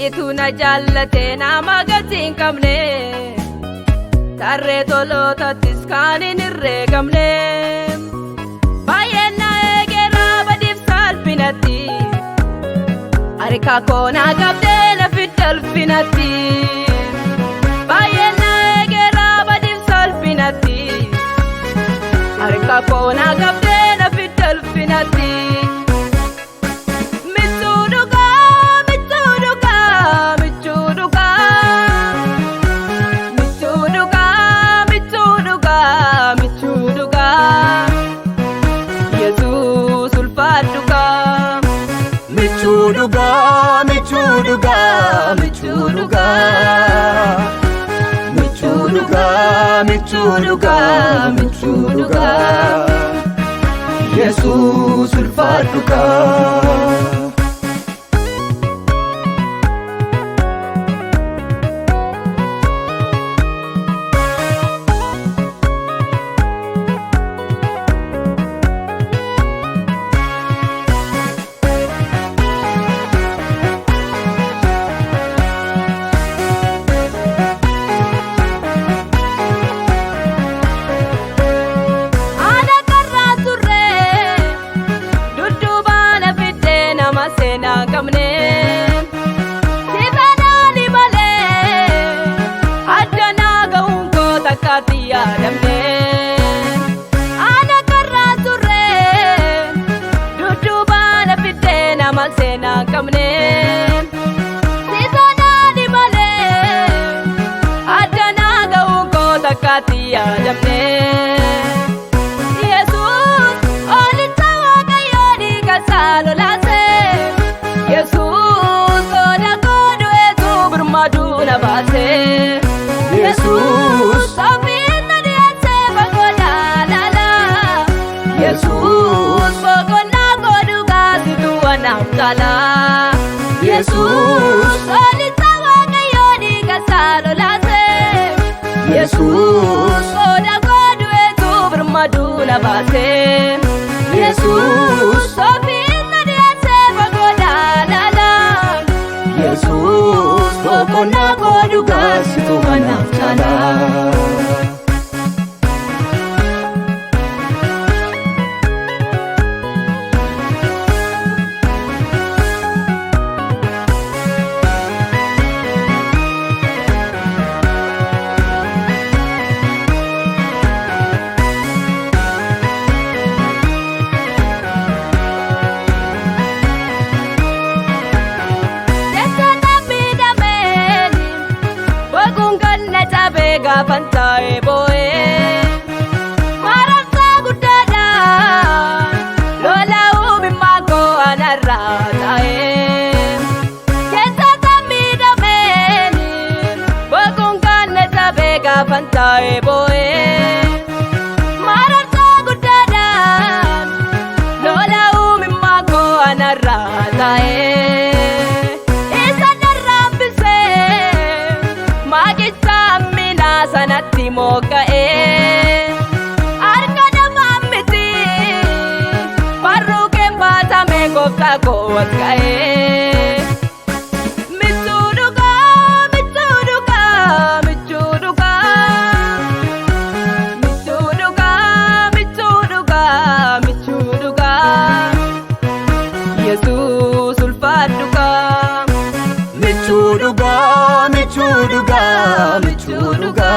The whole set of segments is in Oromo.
Siitu na jaallate nama gatii hin qabne, tarree tolootattis kan hin herreegamne. Baay'een na eegeera badiif salphinatti, harka koo na qabdee na fidda ulfinatti. Baay'een na eegeera badiif salphinatti, harka koo na qabdee na fidda ulfinatti. Michuu dhugaa, michuu dhugaa, michuu dhugaa. Michuu dhugaa, michuu dhugaa, michuu dhugaa. Yesuus ulfaadhu gaa. Michuu dhugaa, michuu dhugaa, michuu dhugaa. Michuu dhugaa, michuu dhugaa, michuu dhugaa. Yesuus ulfaadhu gaa. Haadha karraa turre dudduubaan fiddee nama seenaa hin qabne. Sifaadhaan malee addanaa ga'uun koo takkaatti yaadamne. Haadha karraa turre dudduubaan fiddee nama seenaa hin qabne. Sifaadhaan malee addanaa ga'uun koo takkaatti yaadamne. Yesuus olicha Waaqayyoo dhiiga isaa lolaase. Yesuus qooda koo du'eetu birmaduu na baase. Yesuus. Ofiin na dhiyeessee fagoo laala. Yesuus boqonnaa koo dhugaa situ anaaf caala. Yesuus. Olicha Waaqayyoo dhiiga isaa lolaase. Yesuus. Qooda koo du'eetu birmaduu na baase. Yesuus. Ofiin na dhiyeessee fagoo laala. Yesuus boqonnaa koo dhugaa situ anaaf caala. Jecha miidhameeni boquun kan na cabee gaafan taa'ee boo'ee. Mararsaa guddaadhaan lola uumimmaa koo anarraa taa'ee. Jecha miidhameeni boquun kan na cabee gaafan taa'ee boo'ee. Mararsaa guddaadhaan lola uumimmaa koo anarraa taa'ee. Isa darraambisee maaqicha minaa sanatti mogga'ee. Harka namaa miti farruu keen baatame gooftaa koo as ga'ee. Michuu dhugaa, michuu dhugaa, michuu dhugaa. Michuu dhugaa, michuu dhugaa, michuu dhugaa. Yesuus ulfaadhu gaa. Michuu dhugaa, michuu dhugaa, michuu dhugaa.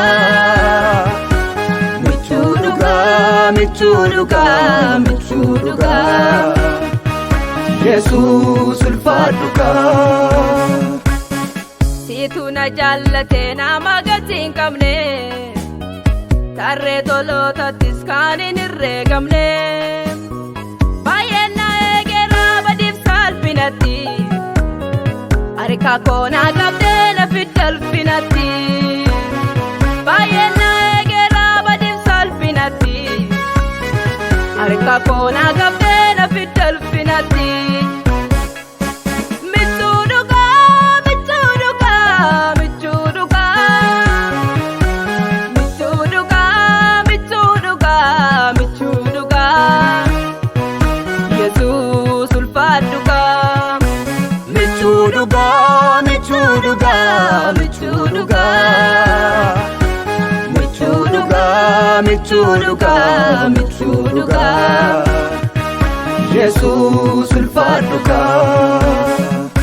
Michuu dhugaa, michuu dhugaa, michuu dhugaa. Yesuus ulfaadhu gaa. Siitu na jaallate nama gatii hin qabne, tarree tolootattis kan hin herreegamne. Baay'een na eegeera badiif salphinatti, harka koo na qabdee na fidda ulfinatti. Baay'een na eegeera badiif salphinatti, harka koo na qabdee na fidda ulfinatti. Michuu dhugaa, michuu dhugaa, michuu dhugaa. Michuu dhugaa, michuu dhugaa, michuu dhugaa. Yesuus ulfaadhu gaa. Michuu dhugaa, michuu Michuu dhugaa, michuu dhugaa. Yesuus ulfaadhu kaa.